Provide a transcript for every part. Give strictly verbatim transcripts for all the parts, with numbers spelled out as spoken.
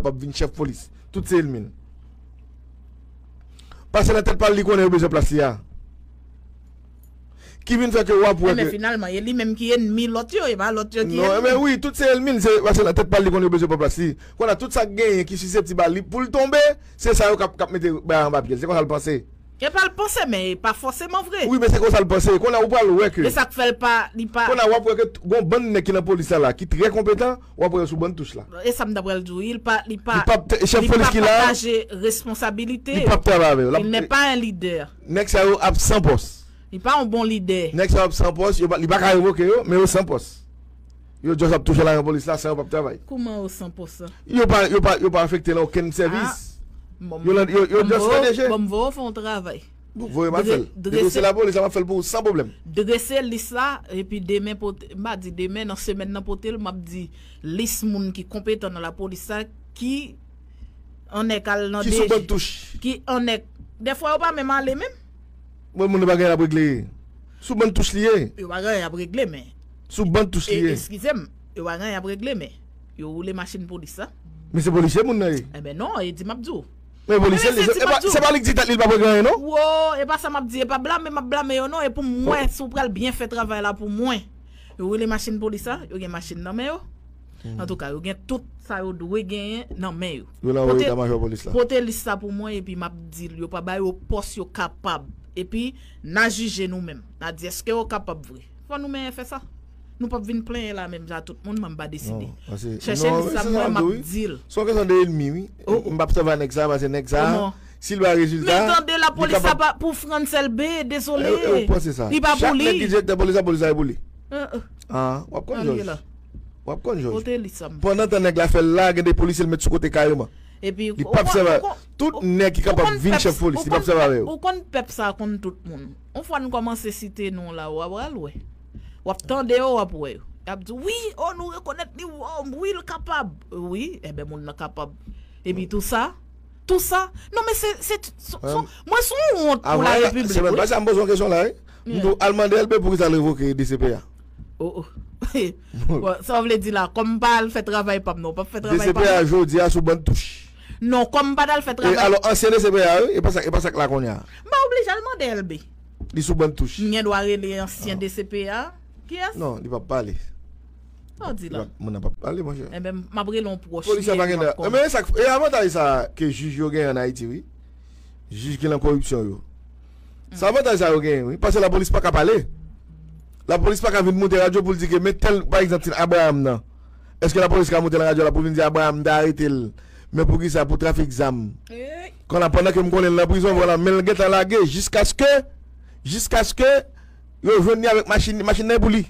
p ap vin chèf polis. Tout se ènmi l. Pase nan tèt pa l, li konnen yo bezwen plas li a. Ki vin fè ke w ap wè ke. Men finalman, e li menm ki ènmi lòt yo, e pa lòt yo ki ènmi l. Non, men wi, tout se ènmi l, se pase nan tèt pa l, li konnen yo bezwen pran plas li. Kounye a, tout sa k genyen ki siseptib a li, pou l tonbe, se sa yo k ap, k ap mete bagay anba pye l. Se konsa l panse. E pa l panse, men e pa fòseman vre. Wi, men se konsa l panse. Kounye a, ou pral wè ke. E sa k fè l pa, li pa. Kounye a, w ap wè ke t-, gon bann nèg ki nan polis la, la, ki trè konpetan, w ap wè yo sou bann touch la. E sa m ta pral di w, li pa, li pa, li pa pataje responsabilite yo. Li p ap travay avè yo. Il n'est pas un leader. Nèg sa yo ap san pòs. Li pa yon bon lidè. Nèg sa yo ap san pòs, yo pa, li pa ka revoke yo, men yo san pòs. Yo just ap touche lajan polis la san yo p ap travay. Kouman yo san pòs la? Yo pa, yo pa, yo pa afekte nan okenn sèvis. Yo lan, yo, yo just fè D G. Bon, m voye w fè yon travay. Bon, voye m al fè l. Depi se lapolis la, m ap fè l pou ou san pwoblèm. Drese lis la, epi demen pote, m pa di demen, nan semèn nan pote l, m ap di lis moun ki konpetan nan lapolis la, ki annèk al nan D G. Ki sou bann touch. Ki annèk. Dèfwa yo pa menm ale menm. Mwen, moun yo pa gen anyen ap regle. Sou bann touch li ye. Yo pa gen anyen ap regle, men. Sou bann touch li ye. Eskize m, yo pa gen anyen ap regle, men. Yo woule machin polis la. Men se polisye moun nan ye. Enben non, e di m ap di w. Men polisye, se pa li k di tèt li l p ap regle anyen, non? Wo, e pa sa m ap di, e pa blame m ap blame yo, non, e pou mwen, si w pral byen fè travay la pou mwen. Yo woule machin polis la, yo gen machin nan men yo. Antouka, yo gen tout sa yo dwe genyen nan men yo. Yo la woye eta majò polis la. Pote lis la pou mwen, epi m ap di l, yo pa ba yo pòs yo kapab. Epi, n a jije nou menm. N a di, èske yo kapab vre? Fò nou menm fè sa. Nou p ap vin plenyen la menm jan tout moun, men m pa deside. Chèche lis la pou mwen, m ap di l. Se yon kesyon de ènmi, wi. M p ap travay nèg sa, paske nèg sa, si l bay rezilta, men tande, lapolis la pa pou Frantz Elbé, dezole. Li pa pou li. Chak nèg ki direktè polis la, polis la e pou li. Ah, w ap konn jòj. W ap konn jòj. Kote lis sa m? Pandan tan nèg la fè l la, gen de polisye l met sou kote kareman. Epi, li p ap sèvi a tout nèg ki kapab vin chèf polis, li p ap sèvi avè yo. Ou konn pèp sa konn tout moun. Yon fwa n kòmanse site non la, w a pral wè. W ap tande yo, w ap wè yo. Y ap di, wi, o, nou rekonèt li, o, wi, l kapab. Wi, enben, moun nan kapab. Epi tou sa, tou sa. Non, men se, se, se, se, mwen se yon wont pou la Repiblik, wi. Semèn pase a, m poze yon kesyon la, wi. M di w, al mande Elbé poukisa l revoke D C P A. Oh, oh. Bon, sa w vle di la, kòm m pa al fè travay pa m nan, w p ap fè travay pa m nan? D C P A jodi a sou bann touch. Non, kòm m pa t al fè travay. E alò, ansyen D C P A, wi, e pa sa, e pa sa k la kounye a. M pa oblije al mande Elbé. Li sou bann touch. M gen dwa rele ansyen D C P A? Kiyès? Non, li p ap pale. Sa w di la? Moun nan p ap pale, monchè. Enben, m ap rele yon pwòch li, epi m ap konn. Polis la pa gen dwa. Enben, e sa k, e avantaj sa ke jij yo genyen ann Ayiti, wi. Jij ki lan koripsyon yo. Se avantaj sa yo genyen, wi. Paske lapolis pa ka pale. Lapolis pa ka vin moute radyo pou l di ke men tèl, pa egzanp, ti Abraham nan. Èske lapolis ka moute lan radyo la pou vin di Abraham, m te arete l, men poukisa, pou trafik zam? Kounye a, pandan ke m konnen l nan prizon, vwala, men l gentan lage jiskaske, jiskaske yo jwenn li avèk machin, machin nan e pou li.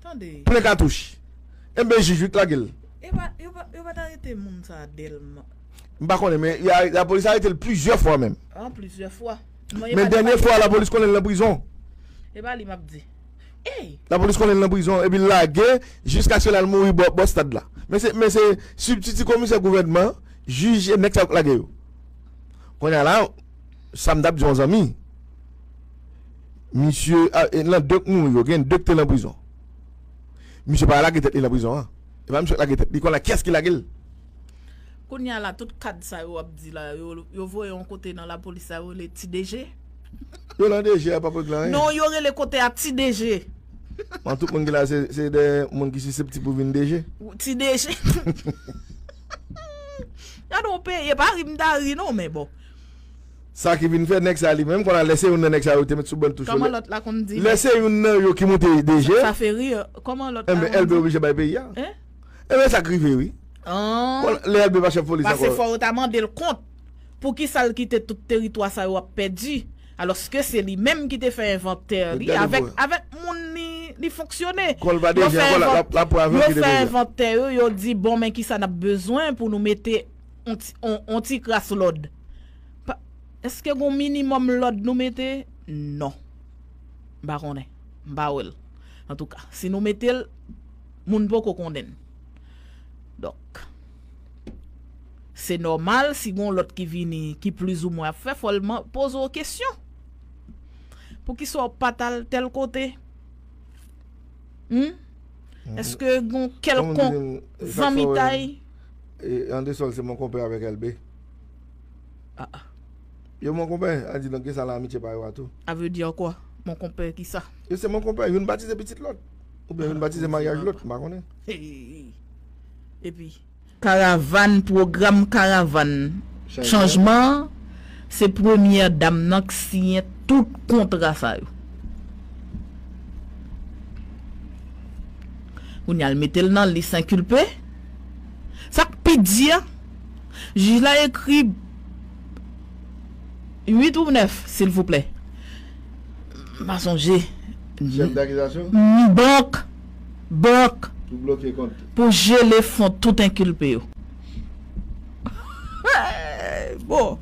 Tande. Plen katouch. Enben, jij wi k lage l. E pa, yo pa, yo pa t arete moun sa a Dèlma? M pa konnen, men y a, lapolis arete l plizyè fwa menm. Ah, plizyè fwa. Men dènye fwa, lapolis konnen l nan prizon. E pa li m ap di. Ey! Lapolis konnen l nan prizon, epi l lage, jiskaske l al mouri bò, bò stad la. Men se, men se sibtiti komisè gouvènman, jij e nèg sa yo k lage yo. Kounye a la, sa m t ap di yon zanmi, misye, a, e, nan de k mouri yo, gen de k te lan prizon. Misye pa lage tèt li lan prizon an. E pa misye k lage tèt li, kounye a kiyès ki lage l? Kounye a la, tout kad sa yo w ap di la, yo, yo voye yon kote nan lapolis la, yo rele Ti D G. Yo lan D G a, p ap regle anyen. Non, yo rele kote a Ti D G. Bon, tout moun ki la, se, se de moun ki siseptib pou vin D G. Ti D G. Gade yon peyi, e pa ri m ta ri non, men bon. Sa ki vin fè nèg sa li menm, kounye a lè se youn nan nèg sa yo te met sou bann touch yo. Kòman lòt la konn di? Lè se youn nan yo ki moute D G. Sa, sa fè ri, kòman lòt la konn di? Enben, Elbé oblije bay peyi a. Hein? Enben, sa k rive, wi. Lè Elbé pa chèf polis ankò. Paske fò yo ta mande l kont. Poukisa l kite tout teritwa sa yo ap pèdi? Alòske se li menm ki te fè envantè li avèk, avèk moun li, li fonksyone. Yo fè envantè yo, yo di, bon, men kisa n ap bezwen pou nou mete yon ti, yon, yon ti kras lòd? Pa, èske gon minimòm lòd nou mete? Non. M pa konnen. M pa wè l. Antouka, si nou mete l, moun poko konnen l. Donk, se nòmal si gon lòt ki vini, ki plizoumwen ap fè, fò l man-, poze w kesyon. Poukisa w pa t al tèl kote? Hmm? Èske gon kèlkonk zanmitay? e, Andesol se mon konpè avèk Elbe. Ah, ah. Yo mon konpè, a di donk gen sa nan amitye pa yo a tou. A vle di kwa? Mon konpè ki sa? Yo se mon konpè, youn batize pitit lòt. Oubyen youn batize maryaj lòt, m pa konnen. Hey. Epi, karavàn, pwogram karavàn chanjman an, se premyè dam nan k siyen tout kontra sa yo. Kounye a, l mete l nan lis enkilpe. Sa k pi di a, jij la ekri uit ou nèf, silvouplè. M pa sonje. Chèf dakizasyon? M, bank. Bank. Pou bloke kont. Pou jele fon tout enkilpe yo. Bon.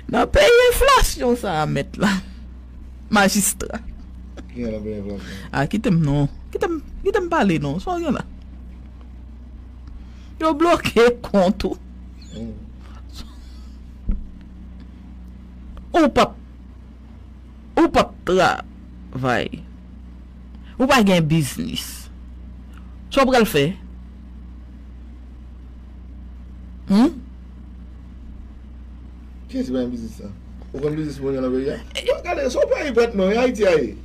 Nan peyi enflasyon sa a, mèt la. Majistra. Ki gen nan peyi enflasyon? Ah, kite m non. Kite m, kite m pale non. Sa w gen la? Yo bloke kont ou. Hmm. Ou p ap, ou p ap travay. Ou pa gen biznis. Sa w pral fè? Hmm? Kiyès ki pa gen biznis la? Ou konn biznis moun yo nan peyi a? Gade, se yon peyi prèt non, e Ayiti a ye.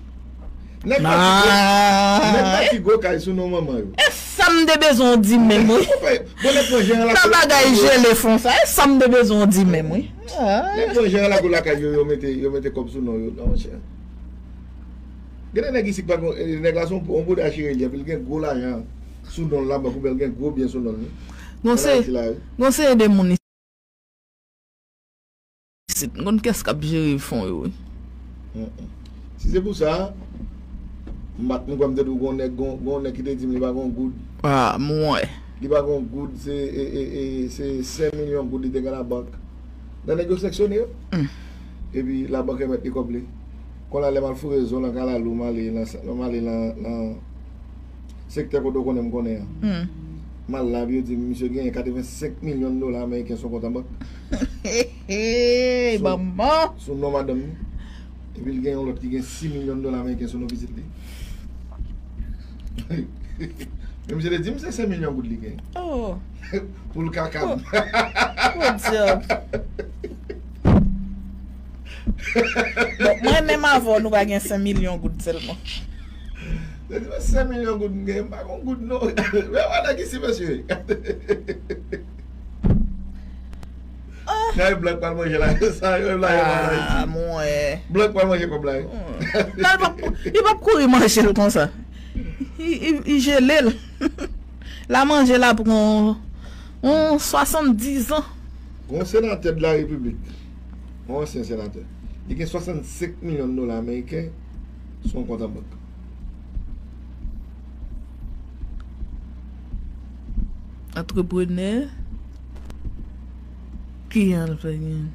Nèg la ki gwo, nèg la ki gwo kay sou non manman yo. E sa m te bezwen w di menm, wi. Bon, nèg pran jeran lakou. Nan bagay jele fon sa, e sa m te bezwen w di menm, wi. Nèg pran jeran lakou lakay yo, yo mete, yo mete kòb sou non yo. Non, monchè. Gen de nèg isi ki pa gon, eh, nèg la se yon, yon bouda chire li, epi l gen gwo lajan sou non l labank, oubyen l gen gwo byen sou non l, wi. Gon se, gon seri de moun isit, m konn kiyès k ap jere fon yo, wi. Mm, mm. Si se pou sa, m pa t, m kwè m te di w gon nèg, gon, gon nèg ki te di m li pa gon goud. Ah, m wè. Li pa gon goud, se, e, e, e, se senk milyon goud li te gen labank. Nan nèg yo sanksyone yo. Mm. Epi labank remèt li kòb li. Kounye a lè m al foure zo nan kalalou, m ale nan, m ale nan, nan sektè kote w konnen m konnen an. Hmm. M al la, epi yo di m, misye genyen katrevensenk milyon dola ameriken sou kont an bank. Hey, sou, manman! Sou non madanm li. Epi l gen yon lòt ki gen sis milyon dola ameriken sou non pitit li. Men misye te di m se senk milyon goud li genyen. Oh. Pou l ka kab. Oh. Oh, dyab. Bon, mwen menm avè w, nou pa gen senk milyon goud sèlman. Yo di mwen senk milyon goud m genyen, m pa gon goud non. Men wè nèg isi, mesye. Ah. Kay blan k pral manje la, sa yo la yo manje Ayiti. Ah, mwen. Blan k pral manje kòb la, wi. Hmm. Non, li p ap, li p ap kouri manje l konsa. Li, li, li jele l. La manje la pran yon swasanndiz an. Yon senatè de la repiblik, yon ansyen senatè, li gen swasannsenk milyon dola ameriken sou yon kont an bank. Antreprenè, ki al fè gen?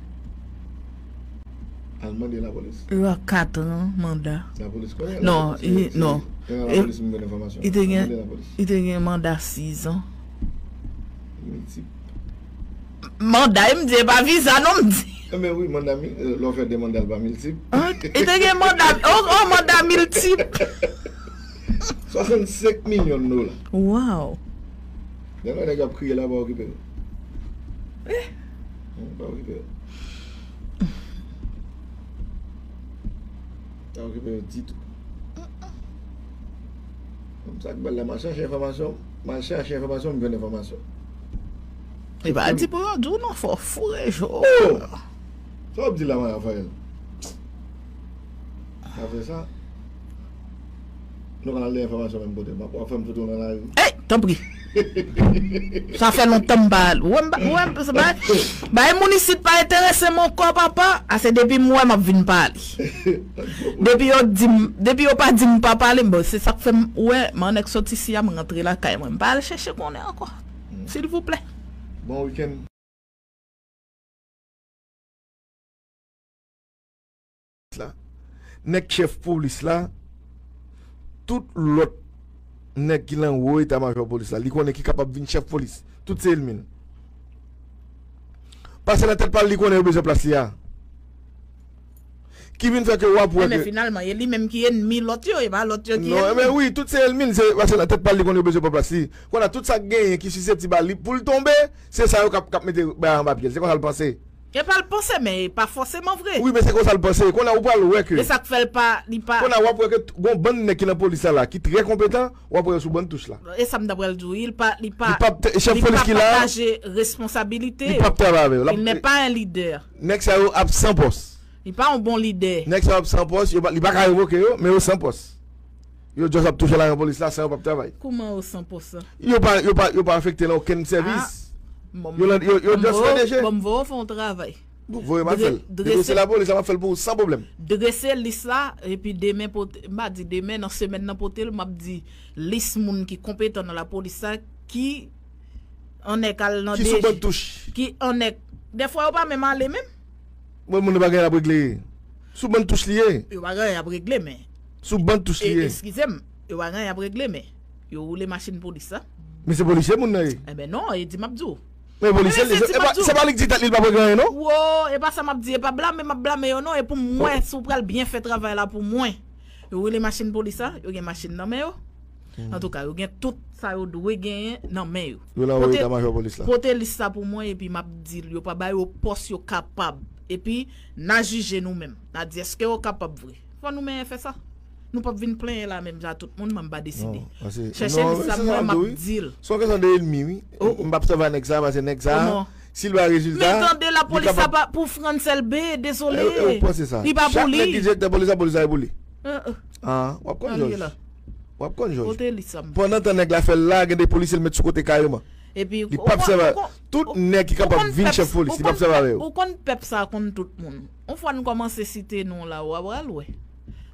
Al mande lapolis. Yo a kat an manda. Lapolis konnen. Non, lapolis, se, non. Lapolis, mwen gen enfòmasyon. Li te gen, li te gen manda sis an. Miltip. Manda, m di, e pa viza, non, m di. Enben wi, manda, lè w fè de manda, l pa miltip. Li te gen manda, oh, oh, manda miltip. Swasannsenk milyon dola. Wow. Dènye nèg ap kriye la, pa okipe yo. Eh. Hmm, pa okipe yo. Pa okipe yo ditou. Sa k bèl la, m al chache enfòmasyon, m al chache enfòmasyon, m jwenn enfòmasyon. E pa di pou yo di w non, fò foure jo. Oh! Sa w ap di la, Maria Rafael? Apre sa, nou ka al de enfòmasyon menm kote. W ap fè m fout ou nan lari. Ey, tanpri. Sa fè lontan m pa al. Ou wè m pa, ou wè m, se bay, bay moun isit pa enterese m ankò, papa. Ase depi m wè m ap vin pale. Depi yo di m, depi yo pa di m pa pale, bon, se sa k fè m wè, m annik sot isi a, m rantre lakay mwen. M pa al chèche konnen ankò. Silvouplè. Bon wikenn. La. Nèg chèf polis la, tout lòt nèg ki nan wo eta majò polis la, li konnen ki kapab vin chèf polis. Tout se elmi l. Pase nan tèt pa l, li konnen yo bezwen plas li a. ki vin fè ke w ap wè ke. Men finalman, e li menm ki enmi lòt yo, e pa lòt yo ki enmi. Non, men wi, tout se enmi l, se paske nan tèt pa l, li konn yo bezwen pran plas li. Kounye a, tout sa k genyen ki siseptib a li, pou l tonbe, se sa yo k ap, k ap mete bagay anba pye l. Se konsa l panse. E pa l panse, men e pa fòseman vre. Wi, men se konsa l panse. Kounye a, ou pral wè ke. E sa k fè l pa, li pa. Kounye a, w ap wè ke t- gon bann nèg ki nan polis la, la, ki trè konpetan, w ap wè yo sou bann touch la. E sa m ta pral di w, li pa, li pa, Li p ap t- chèf li polis pa ki la, pataje responsabilite li p ap travay avè yo. L ap- Il n'est pas un leader. Nèg sa yo ap san pòs. Li pa yon bon lidè. Nèg sa yo ap san pòs, yo pa- li pa ka revoke yo, men yo san pòs. Yo just ap touche lajan polis la san yo p ap travay. Kouman yo san pòs la? Yo pa, yo pa, yo pa afekte nan okenn sèvis. Ah, bon, Yo lan- yo, yo bon, just bon, fè deje. Bon, m voye w fè yon travay. Voye m al fè l. Dre- drese- Depi se lapolis la, m ap fè l pou ou san pwoblèm. Drese lis la, epi demen pote, m pa di demen, nan semèn nan pote l, m ap di lis moun ki konpetan nan lapolis la, ki annèk al nan Ki sou de- bann touch. Ki annèk. Dèfwa yo pa menm ale menm. Mwen, moun yo pa gen y ap regle. Sou bann touch li ye. Yo pa gen y ap regle, men. Sou bann touch li ye. Eskize m, yo pa gen y ap regle, men. Yo woule machin polis la. Men se polisye moun nan ye. Enben non, e di m ap di w. Men polisye, se pa li k di tèt li l pa p regle anyen, non? Wo, e pa sa m ap di, e pa blame m ap blame yo, non, e pou mwen, si w pral byen fè travay la pou mwen. Yo woule machin polis la, yo gen machin nan men yo. Antouka, yo gen tout sa yo dwe genyen nan men yo. Yo la voye eta majò polis la. Pote lis la pou mwen, epi m ap di l, yo pa ba yo pòs yo kapab. Epi, n a jije nou menm. N a di, èske yo kapab vre? Fò nou menm fè sa. Nou p ap vin plenyen la menm jan tout moun, men m pa deside. Chèche lis la pou mwen, m ap di l. Se yon kesyon de enmi, wi. M p ap sèvi a nèg sa, paske nèg sa, si l bay rezilta, men tande lapolis la pa pou Frantz Elbé, dezole. Li pa pou li. Chak nèg ki direktè polis la, polis la e pou li. Ah, w ap konn jòj. W ap konn jòj. Pandan tan nèg la fè l la, gen de polisye l met sou kote kareman. Epi, li p ap sèvi a tout nèg ki kapab vin chèf polis, li p ap sèvi avè yo. Ou konn pèp sa konn tout moun. Yon fwa n kòmanse site non la, w ap pral wè.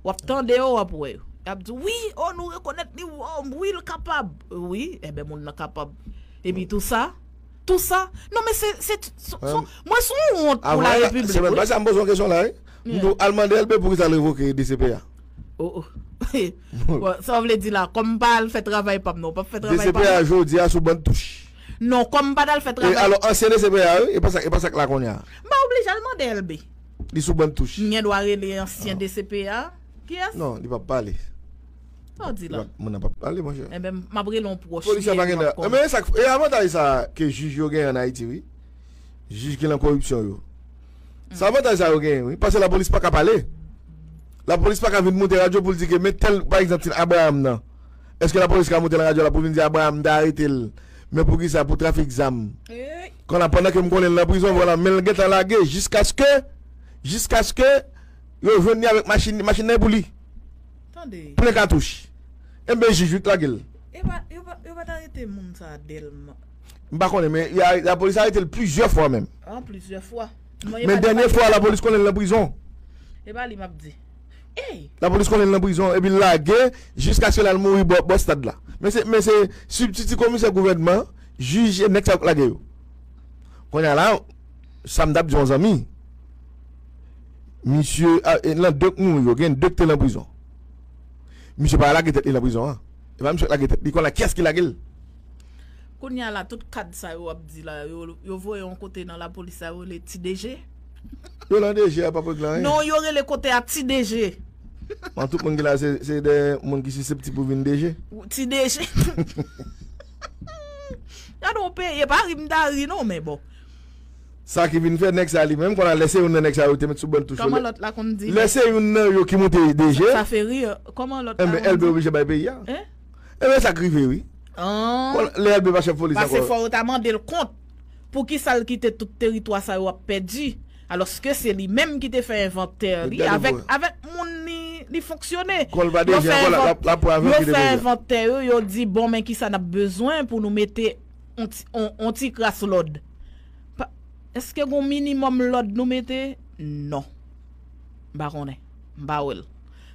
W ap tande yo, w ap wè yo. Y ap di, wi, o, nou rekonèt li, o, wi, l kapab. Wi, enben, moun nan kapab. Epi tou sa, tou sa. Non, men se, se, se, se, mwen se yon wont pou larepiblik, wi. Semèn pase a, m poze yon kesyon la, wi. M di w, al mande Elbé poukisa l revoke D C P A. Oh, oh. Bon, sa w vle di la, kòm m pa al fè travay pa m nan, w p ap fè travay pa m nan? D C P A jodi a sou bann touch. Non, kòm m pa t al fè travay. E alò, ansyen D C P A, wi, e pa sa, e pa sa k la kounye a. M pa oblije al mande Elbé. Li sou bann touch. M gen dwa rele ansyen D C P A? Kiyès? Non, li p ap pale. Sa w di la? Moun nan p ap pale, monchè. Enben, m ap rele yon pwòch li epi m ap konn. Enben, e sa k, e avantaj sa ke jij yo genyen ann Ayiti, wi. Jij ki lan koripsyon yo. Se avantaj sa yo genyen, wi. Paske lapolis pa ka pale. Lapolis pa ka vin moute radyo pou l di ke men tèl, pa egzanp, ti Abraham nan. Èske lapolis ka moute lan radyo la pou vin di Abraham, m te arete l, men poukisa, pou trafik zam? Kounye a, pandan ke m konnen l nan prizon, vwala, men l gentan lage jiskaske, jiskaske yo jwenn li avèk machin, machin nan e pou li. Tande. Plen katouch. Enben, jij wi k lage l. E pa, yo pa, yo pa t arete moun sa a Dèlma. M pa konnen, men y a, lapolis arete l plizyè fwa menm. An, plizyè fwa. Men dènye fwa, lapolis konnen l nan prizon. E pa li m ap di. Ey! Lapolis konnen l nan prizon, epi l lage, jiskaske l al mouri bò, bò stad la. Men se, men se sibtiti komisè gouvènman, jij e nèg sa yo k lage yo. Kounye a la, sa m t ap di yon zanmi, misye, a, e, lan de k mouri yo, gen de k te lan prizon. Misye pa lage tèt li lan prizon an. E pa misye k lage tèt li, kounye a kiyès ki lage l? Kounye a la, tout kad sa yo ap di la, yo, yo voye yon kote nan lapolis la, yo rele ti D G. Yo lan D G a p ap regle anyen. Non, yo rele kote a ti D G. Bon, tout moun ki la, se, se de moun ki siseptib pou vin D G. Ti D G. Gade yon peyi, e pa ri m ta ri non, men bon. Sa ki vin fè nèg sa li menm, kounye a lè se youn nan nèg sa yo te met sou bann touch yo. Kòman lòt la konn di? Lè se youn nan yo ki moute D G. Sa fè ri, kòman lòt la konn di? Enben, Elbé oblije bay peyi a. Enben, sa k rive, wi. Lè Elbé pa chèf polis ankò. Paske fò yo ta mande l kont. Poukisa l kite tout teritwa sa yo ap pèdi? Alòske se li menm ki te fè envantè li avèk, avèk moun li, li fonksyone. Yo fè envantè, yo fè envantè yo, yo di, bon, men kisa n ap bezwen pou nou mete on ti, on, on ti kras lòd. Pa, èske gon minimòm lòd nou mete? Non. M pa konnen. M pa wè l.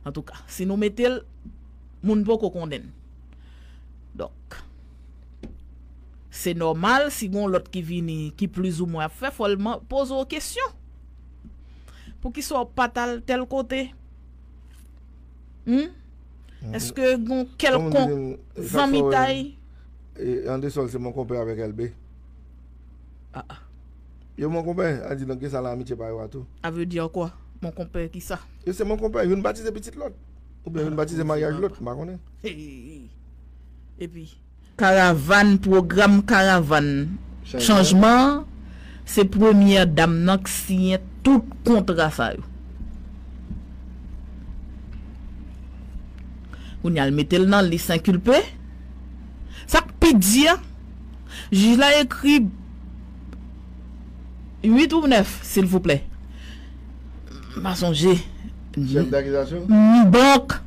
Antouka, si nou mete l, moun poko konnen l. Donk, se nòmal si gon lòt ki vini, ki plizoumwen ap fè, fò l man-, poze w kesyon. Poukisa w pa t al tèl kote? Hmm? Èske gon kèlkonk zanmitay? Andesol se mon konpè avèk Elbé. Ah, ah. Yo mon konpè, a di donk gen sa lan amitye pa yo a tou. A vle di kwa? Mon konpè ki sa? Yo se mon konpè, youn batize pitit lòt. Oubyen youn batize maryaj lòt, m pa konnen. Hey. Epi, karavàn, pwogram karavàn chanjman, se premyè dam nan k siyen tout kontra sa yo. Kounye a l mete l nan lis enkilpe. Sa k pi di a, jij la ekri uit ou nèf, silvouplè. M pa sonje. Chèf dakizasyon? M, bank.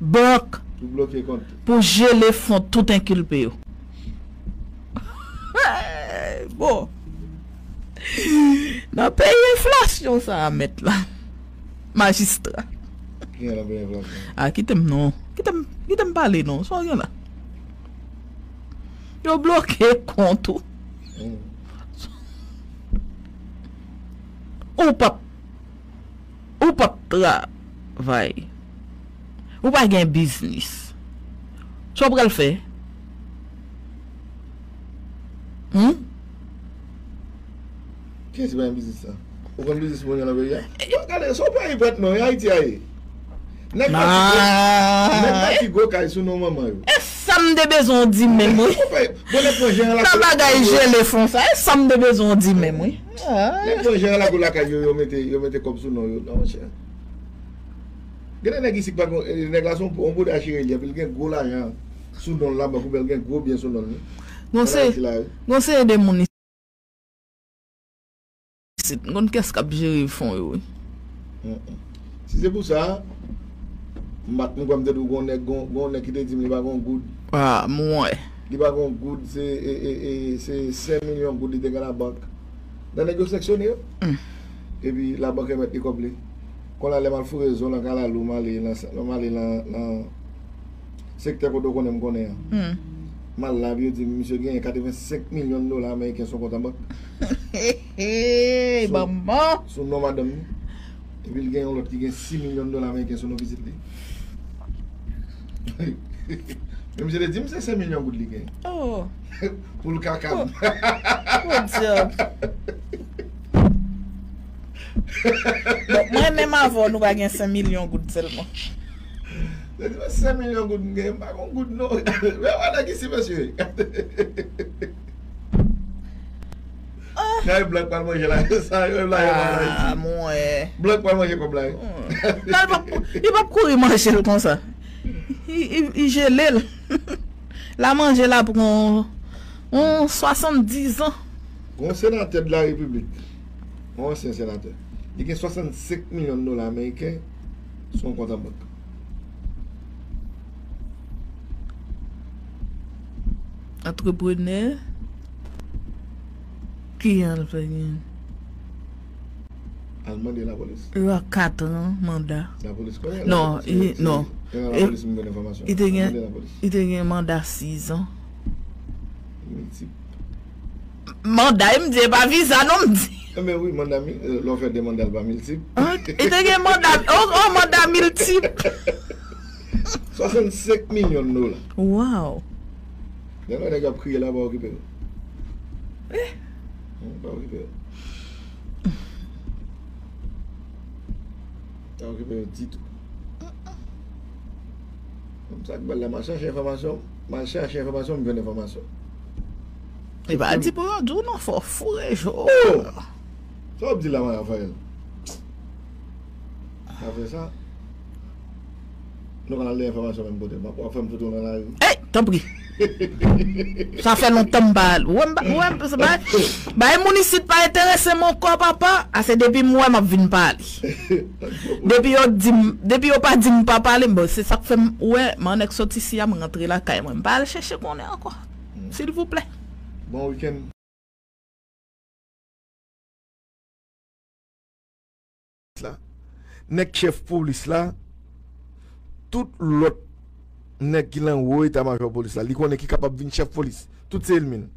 Bank. Pou bloke kont. Pou jele fon tout enkilpe yo. Bon. Nan peyi enflasyon sa a, mèt la. Majistra. Ki gen nan peyi enflasyon? A, kite m non. Kite m, kite m pale non. Sa w gen la? Yo bloke kont ou. Hmm. Ou p ap, ou p ap travay. Ou pa gen biznis. Sa w pral fè? Hmm? Kiyès ki pa gen biznis la? Ou konn biznis moun yo nan peyi a? Bon, gade, se yon peyi prèt non, e Ayiti a ye. Nèg la ki gwo, nèg la ki gwo kay sou non manman yo. E sa m te bezwen w di menm, wi. Ou fè, bon, nèg pran jan la. Nan bagay jele fon sa, e sa m te bezwen w di menm, wi. Nèg pran jan la pou lakay yo, yo mete, yo mete kòb sou non yo. Non, monchè. Gen de nèg isi ki pa gon, eh, nèg la se yon, yon bouda chire li, epi l gen gwo lajan sou non l la, bank oubyen l gen gwo byen sou non l, wi. Gon se, gon se de moun isit, m konn kiyès k ap jere fon yo, wi. Mm, mm. Si se pou sa, m pa t, m kwè m te di w gon nèg, gon, gon nèg ki te di m li pa gon goud. Ah, mwen. Li pa gon goud, se, e, e, e, se senk milyon goud li te gen labank. Nan nèg yo sanksyone yo. Mm. Epi labank remèt li kòb li. Kounye a lè m al foure zo nan kalalou, m ale nan, m ale nan, nan sektè kote w konnen m konnen an. Hmm. M al la, epi yo di m, misye genyen katrevensenk milyon dola ameriken sou kont an bank. Hey, sou, manman! Sou non madanm li. Epi l gen yon lòt ki gen sis milyon dola ameriken sou non pitit li. Men misye te di m se senk milyon goud li genyen. Oh. Pou l ka kab. Oh, oh, dyab. Bon, mwen menm avè w, nou pa gen senk milyon goud sèlman. Yo di mwen senk milyon goud m genyen, m pa gon goud non. Men wè nèg isi, mesye. Ah. Kay blan k pral manje la, sa yo la yo pa la isi. Ah, mwen. Blan k pral manje kòb la, wi. Hmm. Non, li p ap, li p ap kouri manje l konsa. Li, li, li jele l. L a manje la pou yon, yon swasanndizan. Yon senatè de la repiblik, yon ansyen senatè, li gen swasannsenk milyon dola ameriken sou yon kont an bank. Antreprenè, ki jan l fè gen? Al mande lapolis. Yo a kat an manda. Lapolis konnen. Non, lapolis, se, non. Se nan lapolis m jwenn enfòmasyon. Li te gen, al mande lapolis. Li te gen manda sis an. Miltip. Manda, m di, e pa viza non, m di. Enben wi, manda mi, eh, lè w fè de manda, l pa miltip. Ah, li te gen manda, oh, oh, manda miltip. Swasannsenk milyon dola. Wow. Lè nou wè nèg yo ap kriye la, pa okipe yo. Eh. Hmm, pa okipe yo. Pa okipe yo ditou. Sa k bèl la, m al chache enfòmasyon, m al chache enfòmasyon, m jwenn enfòmasyon. E pa di pou yo di w non, fò w foure je w. Oh! Sa w ap di la, Marie Raphaël? Sa fè sa. Nou ka al lè enfòmasyon menm kote. W ap fè m fout ou nan lari. Ey, tanpri. Sa fè lontan m pa al. Ou wè m pa, ou wè m, bay, bay moun isit pa enterese m ankò, papa. A se depi m wè m ap vin pale. Depi yo di m, depi yo pa di m pa pale, bon, se sa k fè m wè, m annik sot isi a, m rantre lakay mwen. M pa al chèche konnen ankò. Hmm. Silvouplè. Bon wikenn. La. Nèg chèf polis la, tout lòt nèg ki nan wo eta majò polis la, li konnen ki kapab vin chèf polis. Tout se elmi l.